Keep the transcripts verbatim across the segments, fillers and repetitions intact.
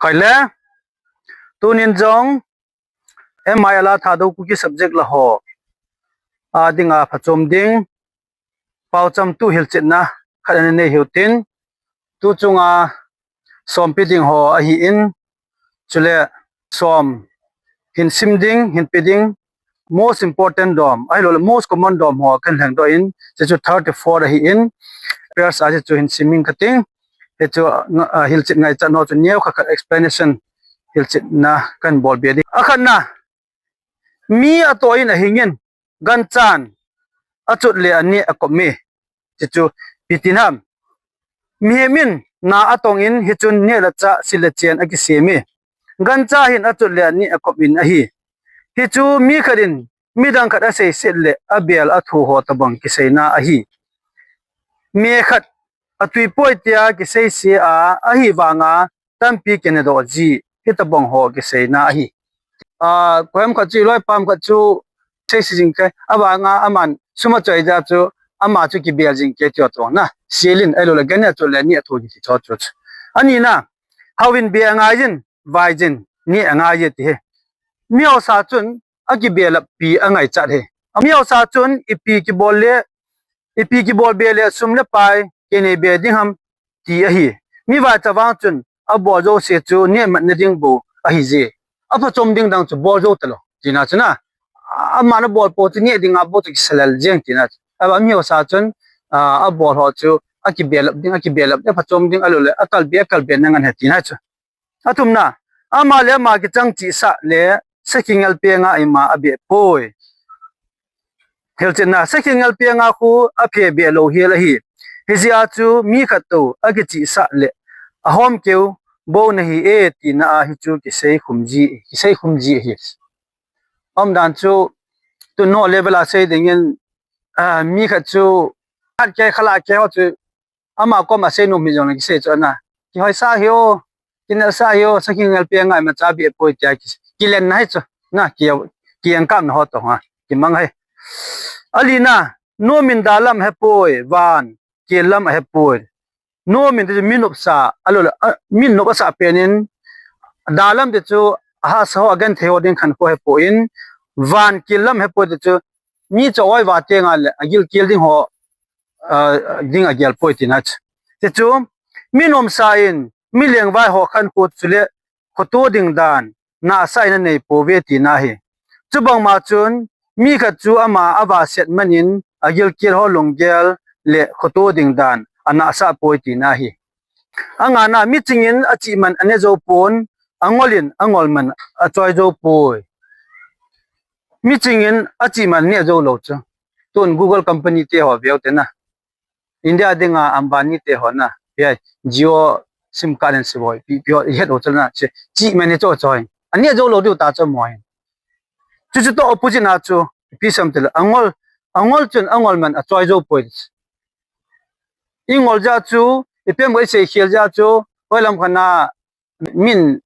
Pai le, tunin jong M I L a Thadou Kuki subject la ho a dinga phachom ding paocham tu hilchetna khat ana nei hiu tin, tu chunga sompi ding ho ahi in, chule som hin sim ding, hin pe ding, most important dom, ahilou le most common dom ho kan lheng doh in, hichu thirty four ahi in, pairs a hichu hin sim ing kating, hichu, ah, hilchet ngaichat ho chu neo khat khat explanation hilchetna kan bol be ding. Akhatna, mi atoh in ahing in, ganchan achot le aneh akop e. Hichu ipi ti ham? Mihem in na atong in hichun neh le chah, sil le chen akisem e. Gancha hin achot le aneh akop in ahi. Hichu mi khat in midang khat aseiset le abel athu ho tabang kiseina ahi. Me khat atui poi tia kiseise a, ahivanga tampi kine doh ji, hitabang ho kiseina ahi. Ah, koiham khat chu, loipa khat chu seise jing kei, avanga aman sum achoi jeh chu ama chu kibel jing kei tiu tabang na. Sil in ahilou le gancha achot le aneh athu ji ti chu chu. Anina, hao in be angai in, vai jin, neh angai e ti hi. Mihaosa chun akibelap pi angaichat hi. Mihaosa chun ipi kibol le, ipi kibol be le sum le pai kei nei be ding ham ti ahi. Mivaicha vang chun abol jouse chu neh matna ding bou ahi je. Aphachom ding dang chu bol jou talou tina chu na. Aman abol pou chu neh dinga bou chu kisa lel jeng tina chu. Ahivang mihaosa chun, ah, abol ho chu akibelap ding, akibelap ding, aphachom ding, ahilou le akal be, akal be na ngen ahi tina chu. Athumna, ama le ama kichang chihsah le sakhi ngelpenga ima abeh poi. Hilchetna, sakhi ngelpenga khu aphe behlou hel ahi. Hijeh a chu mi khat toh akichihsah le ahomkeu bou nahi e tina a hichu kiseikhum ji, kiseikhum ji ahi. Umdan chu, tu no level a sei dingin, ah, mi khat chu khat kei, khalah kei ho chu ama koma seinom hi jongle kisei chu na. Kihoisah hi o, kinelsah hi o, sakhi ngelpenga imacha beh poi tia ki, kilenna hi chu na, ki, kienkapna ho toh ha kimang ahi. Alina, nom in dalam ahepoi, van kel lam ahepoi. Nom in ti chu mi nopsa, ahilou le, ah, mi nop asah pen in, dalam ti chu ahahsa ho, agenthei ho ding khankho ahepoi, van kel lam ahepoi ti chu mi chu oi va tenga le agilkel ding ho, ah, ding agel poi tina chu. Ti chu mi nomsa in mi lengvai ho khankho chule khoto ding dan nahsah in anei pouve tina ahi. Chubangma chun mi khat chu ama avahset man in agilkel ho lunggel le khoto ding dan anahsah poi tina ahi. Angana, miching in achih man ane jou pon, angol in angol man achoi jou poi. Miching in achih man ane jou lou chu. Tun Google company te ho veu te na. India dinga Ambani te ho na, pi ai, Jio sim card in se boi, pi, pi ho, i het ho chal na, che, chih man in cho choi. Ane jou lou diu ta cho moi. Chu chu toh opposite na chu, ipi sam tile, angol, angol chun angol man achoi jou poi. I ngol jeh chu, ipi ham khat isei khel jeh chu, hoi lam khat na, min,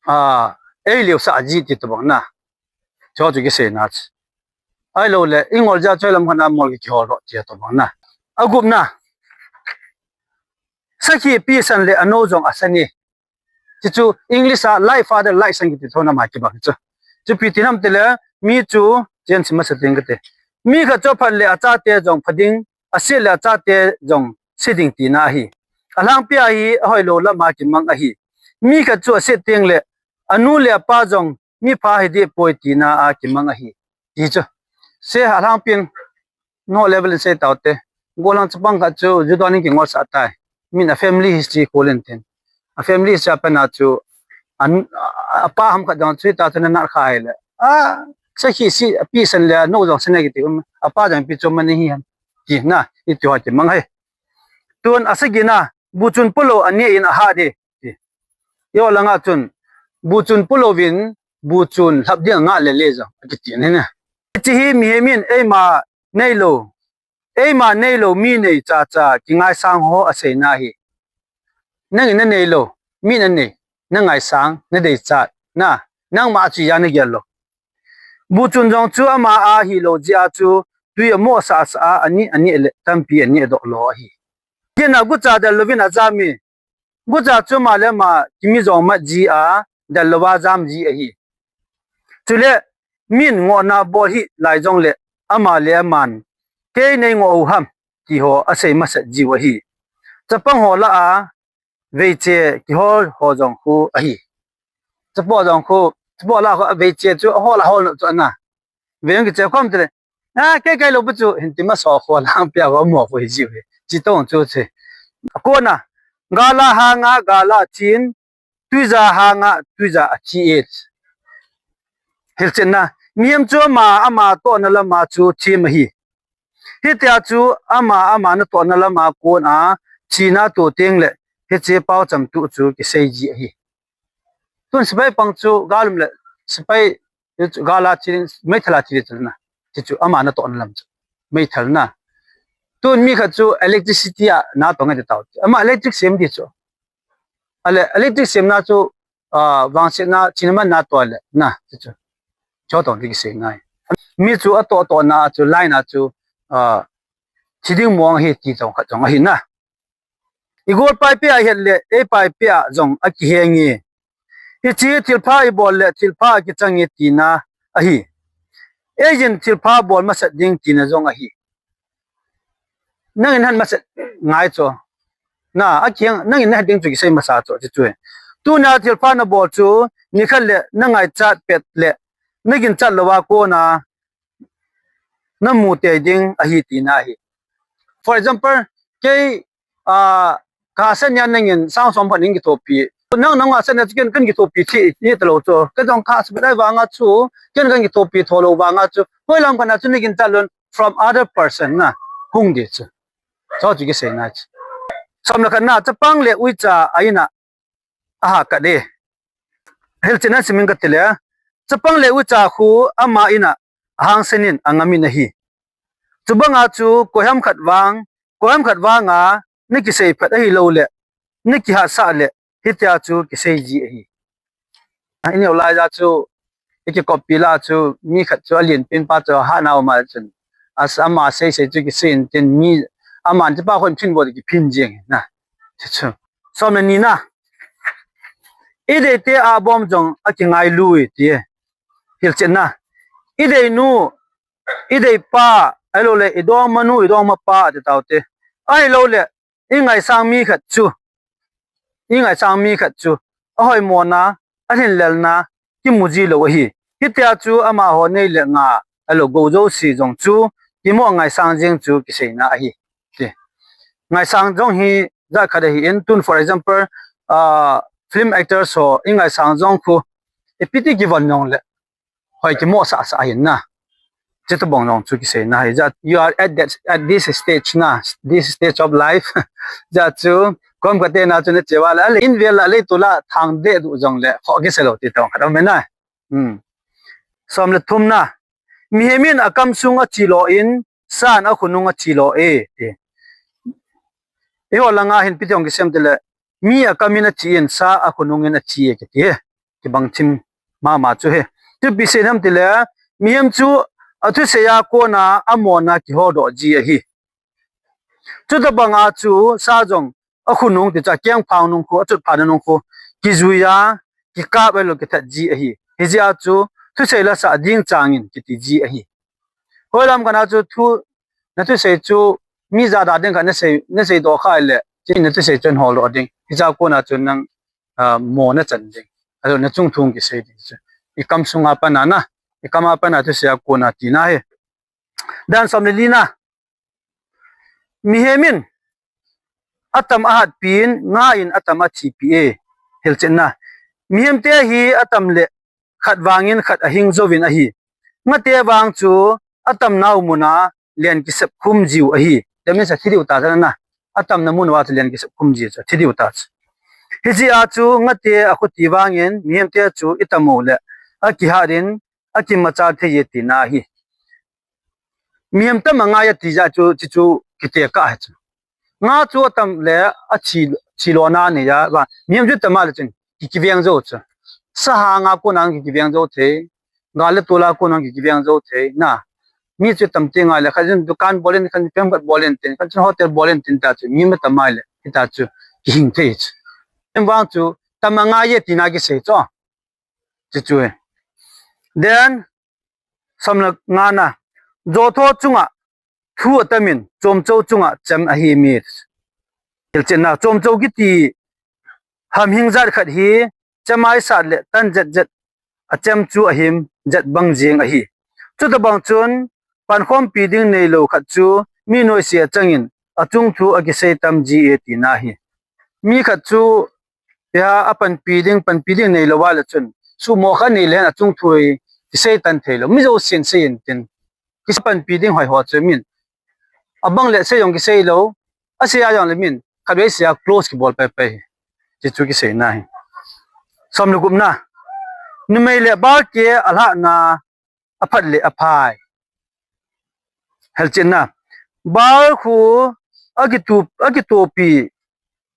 ah, eileu sah ji ti tobang na. Chu chu kiseina chu. Ahilou le, i ngol jeh chu hoi lam khat na mol kihol lou ti tobang na. Agupna. Sakhi ipi san le anou jong asan e. Ti chu English a like father, like son kiti thona ma kibang chu. Chu ipi ti ham tile, mi chu, chen sim masa ting kate. Mi khat chu aphat le achate jong pha ding, aset le achate jong se ding tina ahi. Alhangpi a hi ahoilou lama kimang ahi. Mi khat chu aset teng le anu le apa jong mi pha hiding poi tina a kimang ahi. Ti chu. Se alhangpi in no level in sei taute. Gollhang chapang khat chu Judah in kingol sah tai. Min a family history kol in tin. A family history a pat na chu an, apa ham khat jong chu ta chu na nat kha hile. A, sakhi si, api san le, anou jong san e kiti, um, apa jong ipi chu man hi ham. Ti na, iti ho kimang ahi. Tun asagina, bu chun polou ane in aha de. Ti. Yo langa chun, bu chun polou vin, bu chun lhap ding anga le le jong, akiti na. Hiche hi mihem in, eima neilou, eima neilou mi nei cha cha, kingaisang ho aseina ahi. Nangin na neilou, min anei, na ngaisang, na deichat, na, nangma chu ijat na gel lou. Bu chun jong chu ama a hilou jeh a chu, tui amo sah sah a, ani, ani le, tampi ani doh lou ahi. Kina gucha del louvin ajam e, Gucha chu ama le ama kimi jong mat ji a, del louva jam ji ahi. Chule, min ngohna bol hih lai jongle, ama le aman, kei nei ngoh u ham, ti ho asei masat jiu ahi. Chapang ho lah a, veiche kihol ho jong khu ahi. Chapo jong khu, chapo lah khu, veiche chu, ahol, ahol nau chu ana. Vei jong kiche khom tile, a, kei kei lou pu chu, hin ti masa ho lang pia ho mo khu hi jiu hi. Chi tong chu che. Akona, gala hanga, gala chin, tuija hanga, tuija achi e. Hilchetna, mihem chu ama, ama tohna lama chu thim ahi. Hitia chu ama, ama natohna lama kon a, china to teng le, hiche pao cham tu chu kisei ji ahi. Tun sepai pang chu, galum le, sepai, gala chin, meithal a chi chun na. Chi chu ama natohna lam chu. Meithal na. Tun mi khat chu electricity a natong e ti tao. Ama electric sem di chu. Ale, electric semna chu, ah, vangsetna, china manna toh le, na, chu chu. Cho tong ti kisei nai. Mi chu atoh, atohna chu, line a chu, ah, thi ding mong ahi ti tong khat jong ahi na. I gol pai pia het le, ei pai pia jong akiheng e. Hiche thilpha i bol le, thilpha akichang e tina ahi. Ei jin thilpha bol masat ding tina jong ahi. Nangin han masat ngai chu. Na, akiheng, nangin nahet ding chu kisei masa chu, ti chu. Tuna thilpha nabol chu, nikhat le, nangaichat pet le, naginchat louva kona, namu tei ding ahi tina ahi. For example, kei, ah, ka sanya nangin sang som phan in kithopi. Nang, nang a sanya chu ken, ken kithopi thi, thi talou chu. Kei jong ka sanya vanga chu, ken, ken kithopi tho lou vanga chu. Hoilam kana chu naginchat lon, from other person na hung di chu. Cho chu kisei na chu. Som le khat na, chapang le uicha a ina aha khat e. Hilchetna simin kati le, chapang le uicha khu ama ina ahangsan in angam in ahi. Chubanga chu koiham khat vang, koiham khat vanga nakisei phat ahilou le, nakihatsah le, hitia chu kisei ji ahi. Ineo lai ja chu, iki copy la chu, mi khat chu alen pen pa chu, ha nau ma chun. As ama sei sei chu kisei in tin mi, aman chu pa khon phin bo kiphin jing na. Chu chu. Som le ni na. I deite a bom jong akingailu e ti. Hilchetna. I deinu, i deipa, ahilou le, i dongmanu, i dongmapa, ti tao te. Ahilou le, i ngaisang mi khat chu, i ngaisang mi khat chu, ahoimona, alhinlelna, kimu ji lou ahi. Hitia chu amaho nei le nga, ahilou gou jouse jong chu, kimo ngaisang jeng chu kiseina ahi. Ti. Ngaisang jong hi jat khat ahi in, tun for example, ah, film actors ho, i ngaisang jong khu, ipi ti kivon jong le, hoi kimo sasa ahin na. Chutobang jong chu kiseina ahi. Jat, you are at that, at this stage na, this stage of life. Jat chu, kom kate na chu nache uva le, ale in vel la, le tu la, thang de du jong le, ho kise lou ti tong khat um na. Hmm. Som le thum na. Mihem in akam sung achi lo in, sa in akhonung achi lo e, ti. Eiho langa hin ipi ti hung kisem ti le, mi akam in achi in, sa akhonung in achi e, kiti e. Kibang thim mama chu ahi. Chu ipi sei ham ti le, mihem chu athusei a kona amona kiholdoh ji ahi. Chutobanga chu sa jong akhonung ti chu akengphang nung khu, achutphana nung khu, kijui a, kikap ahilou kithat ji ahi. Hijeh a chu, thusei la sa ding chang in kiti ji ahi. Hoilam kana chu thu, nathusei chu, mi jada ding khat nasei, nasei doh kha le, chu nathusei chu ahin holdoh ding. Hijeh a kona chu nang, ah, mo nachan ding. Ahilou le nachung thu kisei ding chu. I kam sunga pat a na, i kam a pat a thusei a kona tina ahi. Dan som le li na. Mihem in atam ahatpi in, nga in atam athipi e. Hilchetna. Mihem te hi atam le khat vangin khat ahing jouvin ahi. Nga te vang chu atamna u muna len kisep khum jiu ahi. That means athi diu ta chu na. Atamna mun uva chu len kisep khum jiu chu, athi diu ta chu. Hijeh a chu nga te akhuti vangin mihem te chu itam u le akihat in akimachal thei e tina ahi. Mihem tam a nga a ti ja chu, chu, chu, kiti kah ahi chu. Nga chu atam le achi, chi lona nei a, va, mihem chu tam a le chun, ki, kiveng jou chu. Sa hanga kona ki, kiveng jou thei. Gal le tol a kona ki, kiveng jou thei. Na, mi chu tam ti ngai le, khat chun dukan bol in, khat chun pembat bol in tin, khat chun hotel bol in tin ta chu, mihem tam a le, hita chu, kihing thei chu. Chemvang chu tam angai e tina kisei chu. Chuchu e. Then, som le ngana, jotho chunga thu atamin, chomcho chunga chem ahim e. Hilchetna, chomcho kiti hamhing jat khat hi, chemai sat le tan jet jet, achem chu ahim jet bang jing ahi. Chutabang chun, pankhompi ding neilou khat chu, mi noise achangin, achung thu akisei tam ji e tina ahi. Mi khat chu, pia apanpi ding, panpi ding neilou vale chun, sumo khat neile hen achung thu hi, kisei tan theilou. Mi jousen sei intin. Kisa panpi ding hoi ho chu min. Abang le sei jong kisei lou. Asei a jong le min. Khatvei sei a close kibol pai pai. Chuchu kiseina ahi. Som le gupna. Numei le balke alhahna aphat le aphai. Hilchetna. Bal khu akitu, akitupi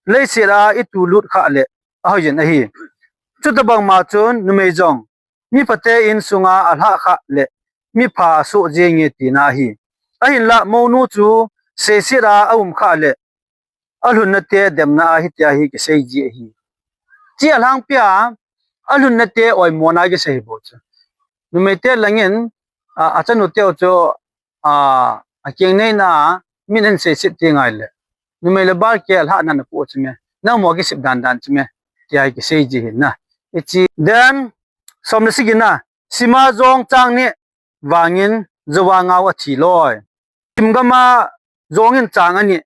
leiset a itu lut kha le ahoijin ahi. Chutabang ma chun numei jong miphate insunga alhah kha le mipha asoh jing e tina ahi. Ahinlah mounu chu seiset a aum kha le alhunnate demna a hitia hi kisei ji ahi. Chi alhangpia alhunnate oimona kisei bou chu. Numeite langin, a, achanuteu chu, a, akeng neina min ahin seiset ti ngai le. Numei le balke alhahna napu chu me. Nangmo kisip dan dan chu me. Tia kisei ji hina. Hichi. Then, som le sagi na, sima jong chang neh vangin, jouva ngao athi loi. Sim gama jong in chang aneh.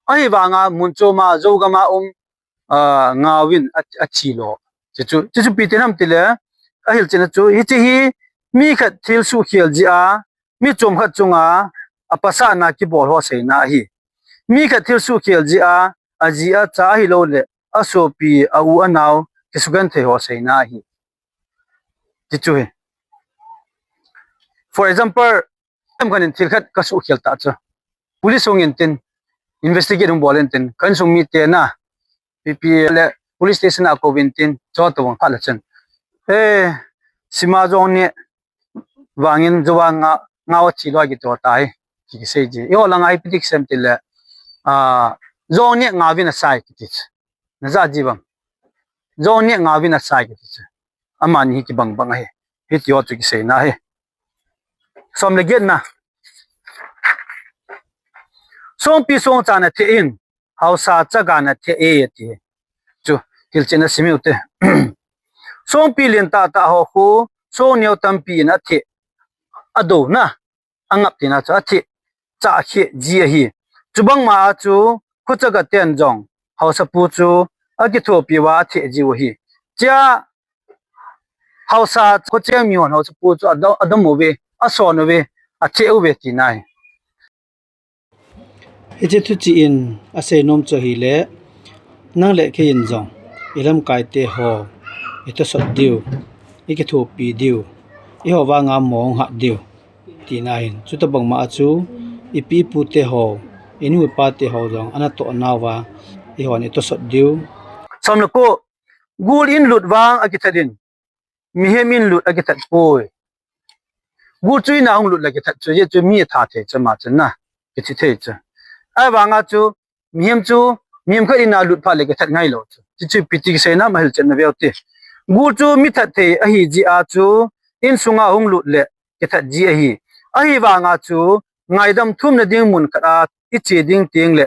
Ahivanga mun choma jou gama um, a, ngao in a, athi loi. Chuchu, chuchu ipi ti ham tile, ahilchetna chu, hichi hi mi khat thil suhkhel jeh a, mi chom khat chunga, apasatna kibol ho seina ahi. Mi khat thil suhkhel jeh a, aji acha ahilou le, asopi, a u anao, kisugenthei ho seina ahi. Chuchu hi. For example, em khat in thil khat kasuhkhel ta chu. Police hung intin, investigate hung bol intin, ka insung mite na, P P le police station a kou intin, chutabang phat le chun. Eh, sima jong neh vangin jouva nga, ngao athi loi kiti ho tai, ki, kisei ji. Eiho langa ipi ti kisei em tile, a, jong neh ngaovin asai kiti chu. Naja ji uvam. Jong neh ngaovin asai kiti chu. Amani hi kibang bang ahi. Hiti ho chu kiseina ahi. Som le getna. Songpi songcha nathe in, haosa chaga nathe e, ati. Chu, hilchetna sim u hite. Songpi lentah tah ho khu, song neo tampi in athe. Adou na. Angap tina chu athe, chah khe ji ahi. Chubang ma a chu, khochaga ten jong, haosapu chu, akithopi uva athe jiu ahi. Chia, haosa, khocheng mihon haosapu chu, adom, adom uve, ason uve, athe uve tina ahi. Hiche thuchih in asei nom chu ahile, nang le kei in jong, ilamkaite ho, itosot diu, ikithopi diu, eiho vanga mong hat diu, tina ahin. Chutabang ma a chu, ipi ipute ho, inu ipate ho jong, anatoh nauva, eihon itosot diu. Som le ko, gul in lut vang akithat in, mihem in lut akithat poi. Gul chu in ahung lut le kithat chu, hichu mi atha thei chu ama chun na, kithi thei chu. Ahivanga chu, mihem chu, mihem khat in alut phat le kithat ngailou chu. Hichu ipi ti kiseina ham ahilchetna veu hite. Gul chu mi that thei ahi jeh a chu, insunga hung lut le kithat ji ahi. Ahivanga chu, ngaidam thumna ding mun khat a iche ding teng le,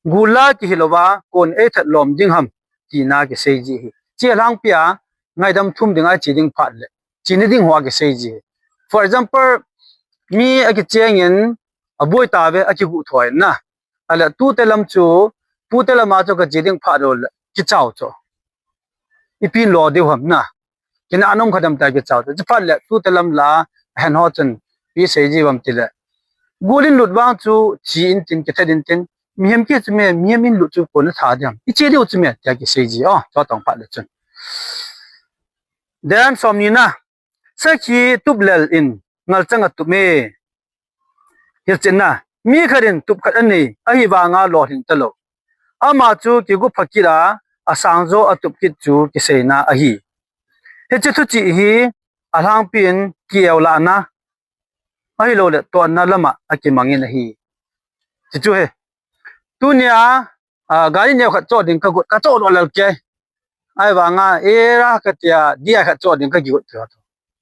gul la kihi louva, kon eithat lom ding ham, tina kisei ji ahi. Chia lhangpia, ngaidam thum dinga iche ding phat le, chena ding hoa kisei ji ahi. For example, mi akichengin, aboi tave, akiguh thoi na. Ahile, tute lam chu, tute lama chu kache ding phat le, kichao chu. Ipi in lo diu ham na. Kina anom kha dem ta kichao chu. Chuphat le, tute lam la, ahen ho chun, ipi sei ji uvam tile. Gul in lut vang chu, che intin, kithat intin. Mihem kei chu me, mihem in lut chu kona tha ding ham. Iche diu chu me, tia kisei ji. Oh, chutobang phat le chun. Then, som ni na. Sakhi tup lel in ngalchang atup e. Hilchetna, mi khat in tup khat anei, ahivanga lolhing talou. Ama chu kigu pha kit a, asang jo atup kit chu kiseina ahi. Hiche thuchih hi, alhangpi in kieu lahna, ahilouleh tohna lama akimangin ahi. Hichu hi. Tunia, a, gari neo khat cho ding ka got, ka cho lo lel kei. Ahivanga, era ka tia, D I khat cho ding ka got kei.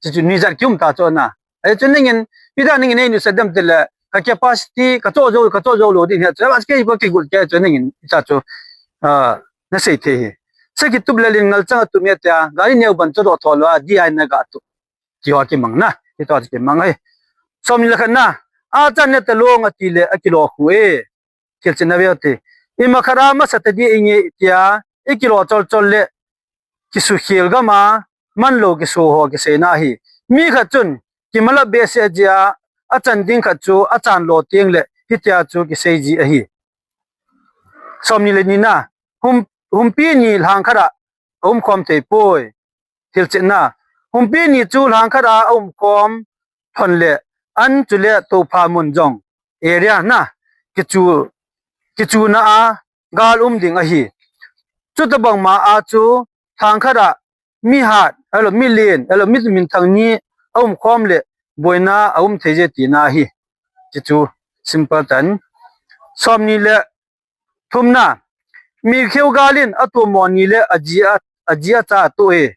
Chu chu ni jat kium ta chu na. Ai chu ningin, pida ningin ei nu sa dem tile, ka capacity, ka cho jo, ka cho jo lo ding hi chu, ba kei ko kei got kei chu ningin, cha chu, a, na sei thei hi. Sa kitup lel in ngal chang a tum e tia, gari neo ban cho do tho lo a, D I na ga tu. Ti ho kimang na, ti to kimang ai. Som ni le khat na, a chan ne ta lo nga ti le, a kilo khu e. Thil chin na veu ti. Ima khat a masa ta di inge tia, i kilo chol chol le, kisu khil gama, man lo kisu ho kisei na hi. Mi khat chun, kimala be se jia, a chan ding khat chu, a chan lo tieng le, hitia chu kisei ji ahi. Som ni le ni na, hum, humpi ni lhang khat a, a um khom thei poi. Thil chin na, humpi ni chu lhang khat a, a um khom, thon le, an chu le, to pha mun jong, area na, kichu, kichu na a, gal um ding ahi. Chuta bang ma a chu, lhang khat a, mi hat, alo mi lien, alo mi min thang ni, a um khom le, boina, a um thei je ti na hi. Chi chu, simple tan. Som ni le, thum na, mi kheu gal in, a tu mo ni le, a ji a, a ji a cha tu e.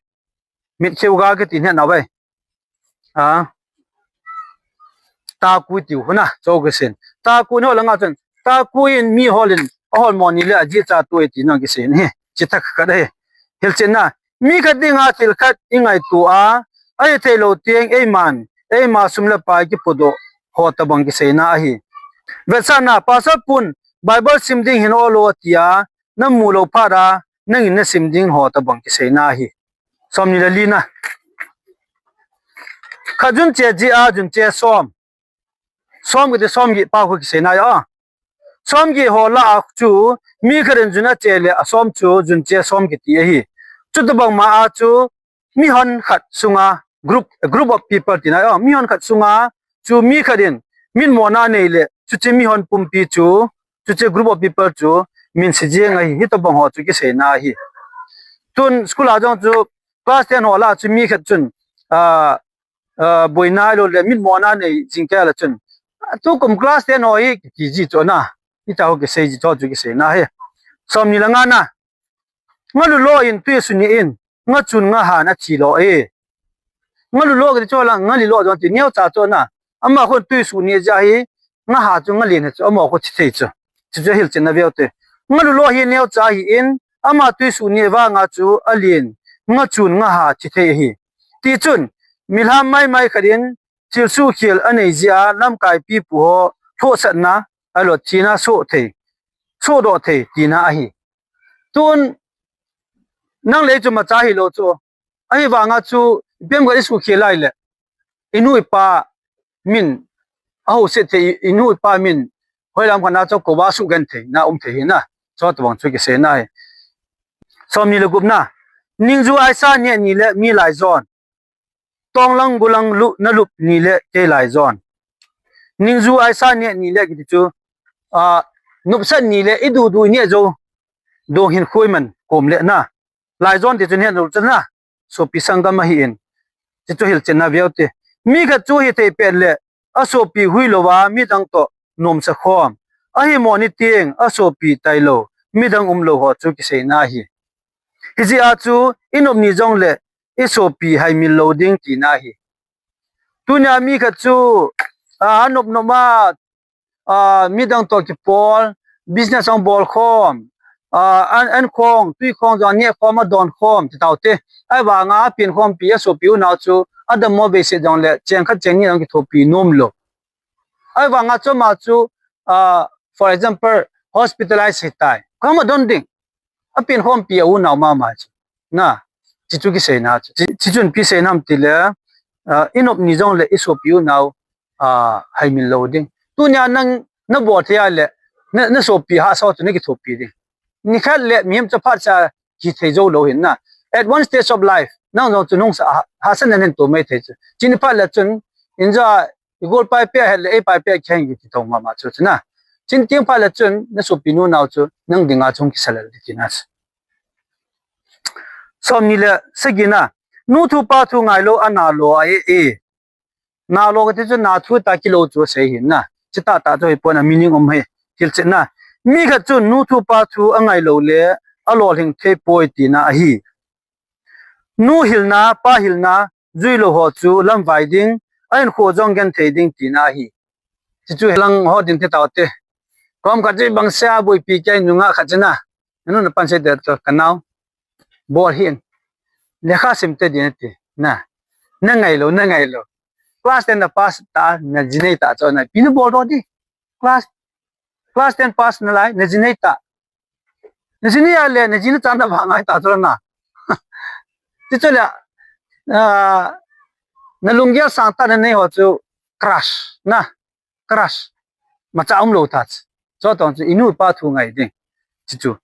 Mit kheu gal kiti hne na vai. A. Ta ku tiu huna, cho kisin. Ta ku ni ho la nga chun. Ta ku in mi hol in, a hol mo ni le a ji cha tu e ti nang kisin hi. Chi thak khat hi. Hil chin na. Mi khat ding a thil khat i ngai tu a. Ai thei lo tieng ei man. Ei ma sum le pai ki pudo. Ho ta bang kisei na hi. Vetsa na, Pastor Pun, Bible sim ding hin o lo tia. Na mu lo phat a, nangin na sim ding ho ta bang kisei na hi. Som ni le li na. Kha jun che ji a jun che som. Som kiti som gi pa khu kisei na ya. Som gi ho la a chu, mi khat in jun a che le a som chu, jun che som kiti ahi. Chuta bang ma a chu, mi hon khat sunga, group, a group of people tina, oh, mi hon khat sunga, chu mi khat in, min mo na nei le, chu chi mi hon pumpi chu, chu chi group of people chu, min si jeng ahi, hi to bang ho chu kisei na hi. Tun school a jong chu, class ten ho la chu mi khat chun, a, a, boina lo le, min mo na nei jing ke la chun. Tu kum class ten ho hi, ki ji chu na, hi ta ho kisei ji chu kisei na hi. Som ni le nga na. Nga lu lo in tui su ni in, nga chun nga han a chi lo e. Nga lu lo kiti chu la, nga li lo jong ti neo cha chu na. Ama khun tui su ni ja hi, nga ha chu nga lin chu, ama khu chi thei chu. Chu chu hil chin na veu te. Nga lu lo hi neo cha hi in, ama tui su ni vanga chu a lin, nga chun nga ha chi thei hi. Ti chun, mi lham mai mai khat in, thil su khial a nei jia, lamkai pi pu ho, thosatna, a lo china so thei, so do thei, tina ahi. Tun, nang lei chu ma cha hi lo chu. Ahivanga chu, ipi ham khat i su khia lai le. I nu i pa min, a ho se thei, i nu i pa min, hoi lam khat na chu ko ba su gen thei, na um thei hi na. Chu ta bang chu kisei na hi. Som ni le gup na. Ningju aisa ni ni le mi lai jon. Tonglang gulang lu na lup ni le kei lai jon. Ningju aisa ni ni le kiti chu, a, nupsat ni le i du du ni jo. Dong hin khui man kom le na. Lai jon ti chu ni lu chu na. Sopi sanggam ahi in. Ti chu hil chin na veu ti. Mi khat chu hi thei pet le. A sopi hui lo va mi dang to nom sa khom. Ahi mo ni tieng a sopi tai lo. Mi dang um lo ho chu kisei na hi. Hi ji a chu i nop ni jong le i sopi hai mil lo ding ti na hi. Tunia mi khat chu, a, a nop nop a, a, mi dang to kipol, business ong bol khom, a, an, an khong, tui khong jong ne khom a don khom, ti tau te. Ahivanga a pin khom pi a sopi u nau chu, a dam mo be se jong le, cheng khat cheng ni jong kithopi nom lo. Ahivanga chu ma chu, a, for example, hospitalize hi tai. Khom a don ding. A pin khom pi a u nau ma ma chu. Na, chi chu kisei na chu. Chi, chi chun pi sei nam ti le, a, i nop ni jong le i sopi u nau, a, hai mil lo ding. Tunia nang na bol thei a le, na, na sopi ha so chu na kithopi ding. Ni khat le mi hem cha phat cha ki thei jo lo hin na. At one stage of life, nang jong chu nung sa ha, ha san nen to mai thei chu. Chi ni phat le chun, in ja i gol pai pe het le, ei pai pe khen ki ti thong ma ma chu chu na. Chin tieng phat le chun, na sopi nu nau chu, nang dinga chung ki sa le ti na. Som ni le sagi na. Nu thu pa thu ngai lo a na lo a e e. Na lo ka ti chu na thu ta kilo chu sei hin na. Chi ta ta chu hi pon a meaning um hi. Thil chin na. Mi khat chun nu thu pa thu angai lou le alolhing thei poi tina ahi. Nu hilna, pa hilna, jui lou ho chu lamvai ding, ahinkho jong genthei ding tina ahi. Chuchu hilang ho din te tao te. Kom khat chu bang sia boipi kei nunga khat chu na. Nanu na pan se te to ka nao. Bol hin. Lekha sim te din ti. Na. Na ngai lou, na ngai lou. Class ten na pass ta, na ji nei ta chu na. Pi na bol do di. Class, class ten pass na lai, na ji nei ta. Na ji nei a le, na ji na chan na ba ngai ta chu na. Ti chu le, ah, na lunggel sang ta na nei ho chu crush na. Crush. Macha um lou ta chu. Chu tong chu i nu pa thu ngai ding. Chuchu.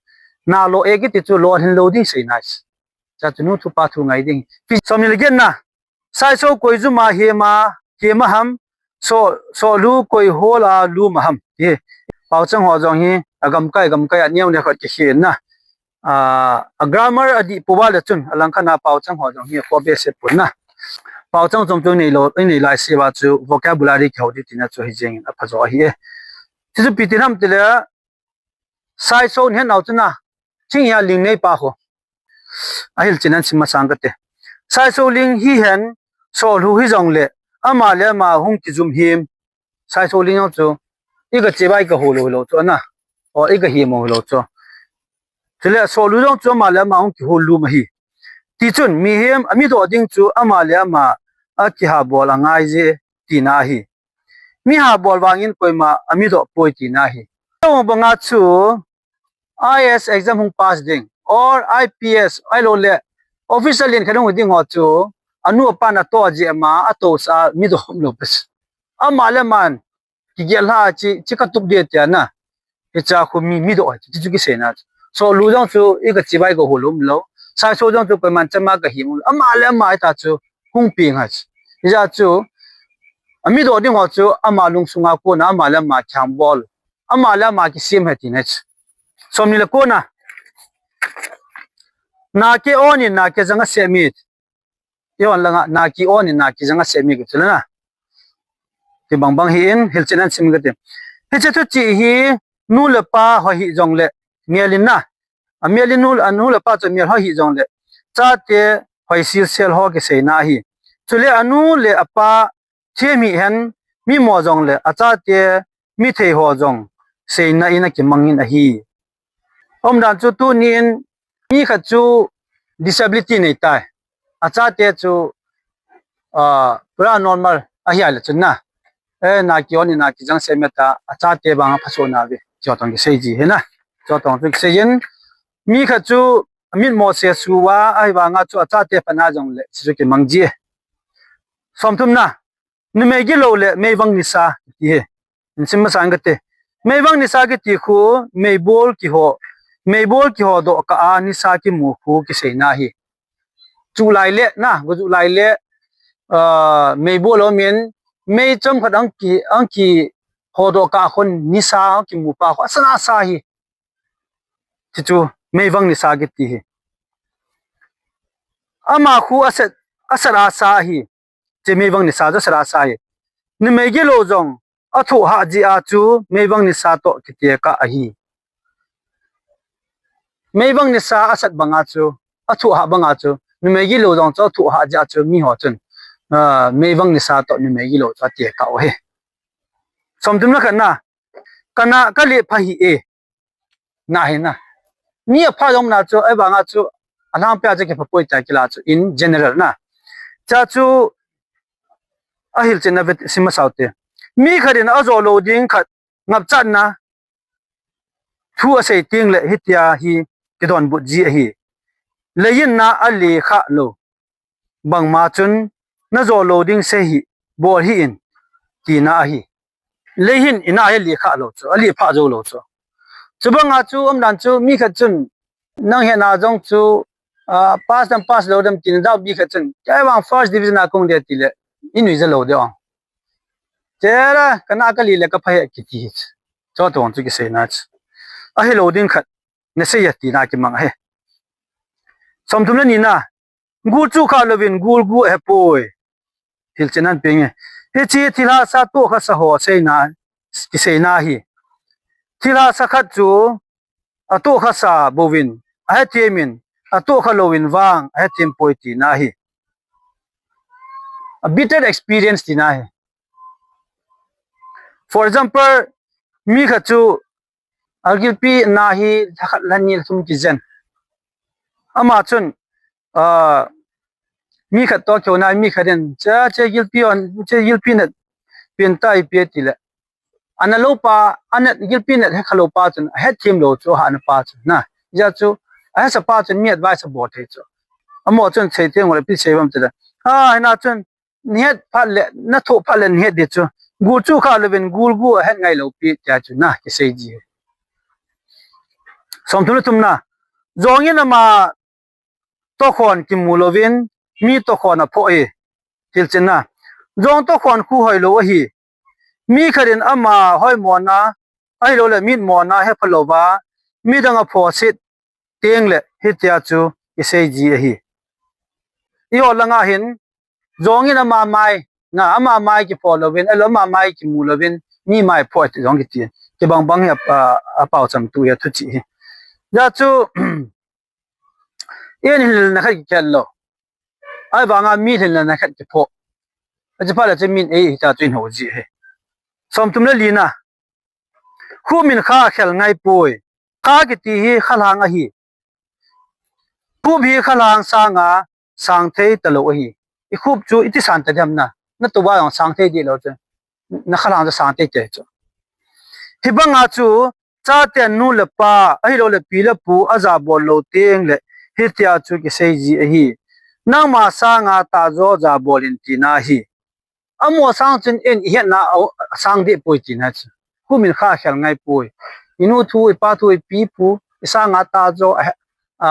Na lo e kiti chu lolhin lou ding sei nai. Chuchu nu thu pa thu ngai ding. Pi som ni le get na. Saiso koi jum a hema, hema ham. So, so lu koi hol a lu ma ham. Hi. Paochang ho jong hi, agam kai, gam kai a neo ne khat ki hi na. A, a grammar adih pouva le chun, alangkhat na paochang ho jong hi, ko be se pun na. Paochang chom chu nei lou, nei lai se va chu vocabulary kihou di tina chu hi jeng in apha jo ahi e. Chuchu pi tin ham ti le, saiso ni hen au chu na, thing hia ling nei pa ho. Ahil chin an sim masang ka te. Saiso ling hi hen, so lu hi jong le, ama le ama hung kijum him. Saiso ling jong chu, i ka chibai ka hol lou lou chu ana. O i ka hi mo lou chu. Chule so lu jong chu ama le ama hung kihol lum ahi. Ti chun mihem a mi do ding chu ama le ama a kiha bol a ngai je tina ahi. Mi ha bol vangin koima a mi do poi tina ahi. Banga chu I A S exam hung pass ding or I P S ai lo le officer lien khat hung ding ho chu anu apa na to je ama a to sa mi do hom lo pes. Ama le ama kigel ha chi, chi ka tup de tia na. Hicha khu mi, mi do chi, chi chu kisei na. So lu jong chu i ka chibai ka hol um lo. Saiso jong chu koiman chama ka hi um lo. Ama le ama ta chu hung pi ngai. Hija chu a mi do ding ho chu ama lungsunga kona ama le ama kiha bol. Ama le ama kisim he ti na chu. Som ni le kona. Na ke on in na ke janga se mit. I on langa na ki on in na ki janga se mi ki chu le na. Ti bang bang hi in hil chin an sim ka ti. Hiche thu chi hi nu le pa ho hi jong le mial in na. A mial in nu, a nu le pa chu mial ho hi jong le. Chate hoi sil sel ho kisei na hi. Chule a nu le a pa thiem hi hen mi mo jong le a chate mi thei ho jong sei na in a kimang in ahi. Umdan chu tuni in mi khat chu disability nei tai. A chate chu, ah, pura normal ahi a le chun na. Eh, na ki on in na ki jang se mi ta, a chate bang a phaso na ve. Chu tong kisei ji he na. Chu tong chu kisei in mi khat chu mit mo se su va, ahi vanga chu a chate pha na jong le, chu kimang ji. Som thum na. Numei gilou le meivang nisa ti hi. In sim masang ka ti. Meivang nisa kiti khu, meibol kiho. Meibol kiho doh kah a nisa kimu khu kisei na hi. Chu lai le, na, go chu lai le, ah, meibol lo min, mei chom khat ang ki, ang kiho doh kah khun nisa kimu pa khu, asana sa hi. Ti chu, meivang nisa kiti hi. Ama khu aset, aset a sa hi. Che meivang nisa chu sera sa hi. Numei gilou jong a thoh ha ji a chu meivang nisa toh kiti kah ahi. Meivang nisa a sat banga chu, a thoh ha banga chu, numei gilou jong chu a thoh ha ji a chu mi ho chun, ah, meivang nisa toh numei gilou chu a ti kah u hi. Som thum na khat na, ka na ka le pha hi e. Na hi na. Mi a pha jong na chu, ahi vanga chu, a lang pia chu kipha poi ta kila chu, in general na. Cha chu, a hil chin na vet sim masau te. Mi khat in a jo lo ding khat, ngap chat na, thu a sei ting le, hitia hi, kidon but ji ahi. Leiyin na a le kha lo. Bangma chun, na jo lo ding se hi, bol hi in, tina ahi. Leiyin ina hi a le kha lo chu, a le pha jo lo chu. Chu banga chu, umdan chu, mi khat chun, nang he na jong chu, ah, pass dam pass lo dam tin dau mi khat chun, kei vang first division a kong de ti le, i nui ja lo de ong. Chera, ka na ka le le ka pha he kiti hi chu. Chu tong chu kisei na chu. A hi lo ding khat, na sei ya tina kimang he. Som thum le ni na, Gul chu kha lovin gul gu he poi. Thil chen an penge. Hiche thil hahsa toh kha sa ho seina, kiseina hi. Thil hahsa khat chu atoh khasa bouvin ahethem in, atoh kha louvin vang ahethem poi tina ahi. A bitter experience tina ahi. For example, mi khat chu agilpi na hi lha khat lha ni lha thum kijen. Ama chun, ah, mi khat toh kihou na, mi khat in, "Che, che gilpi on, che gilpi nat pen tai pe," tile. Ana lou pa, ana gilpi nat hekha lou pa chun, ahethem lou chu, ahahna pa chu, na. Hijeh chun, ahahsa pa chun, mi advice abol thei chu. Amaho chun, "Sei teng ule, ipi sei uvem," tile. Ah, hina chun, "Nahet phat le, nathoh phat le nahet ding chu. Gul chu kha louvin, gul gu ahet ngai lou pi," tia chu, na, kisei ji. Somthum le thumna. Jong in ama tohkhon kimu louvin, mi tohkhon aphoh e. Hilchetna. Jong tohkhon khu hoilou ahi. Mi khat in ama hoimona, ahilouleh mitmona hepha louva, midang aphoh set teng le hitia chu kisei ji ahi. Eiho langa hin, jong in ama mai, na ama mai kiphoh louvin, ahilou ama mai kimu louvin, mi mai phoh ti jong kiti. Kibang bang hi a, a, apaocham tu hi athu chi hi. Hijeh chun, ei hin lhilna khat kikhel lou. Ahivanga mi lhilna khat kiphoh. Achi phat le chu min ei hita chu in ho ji hi. Somthum le lina. Khup in kha akhel ngai poi. Kha kiti hi khalhang ahi. Khup hi khalhang sanga sang thei talou ahi. I khup chu iti san ta dem na. Natou va jong sang thei dih lou chu. Na khalhang chu sang thei thei chu. Hibanga chu chaten nu le pa, ahilouleh pi le pu ajabol lou teng le hitia chu kisei ji ahi. Nangma sanga tahjo jabol in tina ahi. Amaho sang chun in ihetna a sang deh poi tina chu. Khup in kha akhel ngai poi. I nu thu, i pa thu, i pi pu, i sanga tahjo, a, a,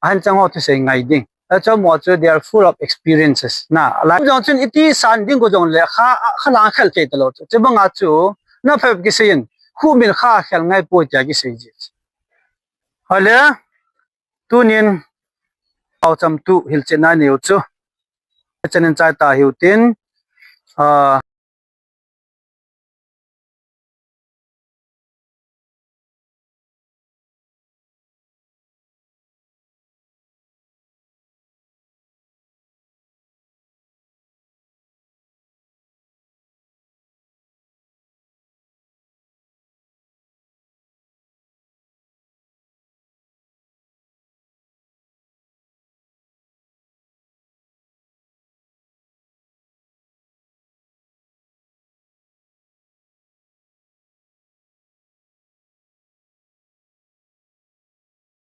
ahin chang ho thusei ngai ding. Achu amaho chu they are full of experiences. Na, alai jong chun iti san ding go jong le kha, khalhang khel thei talou chu. Chubanga chu, na phabep kisei in, khup in kha akhel ngai poi tia kisei ji. Ahile, tunin, aocham tu hilchetna nei u chu. Chanin chai ta hiu tin, a,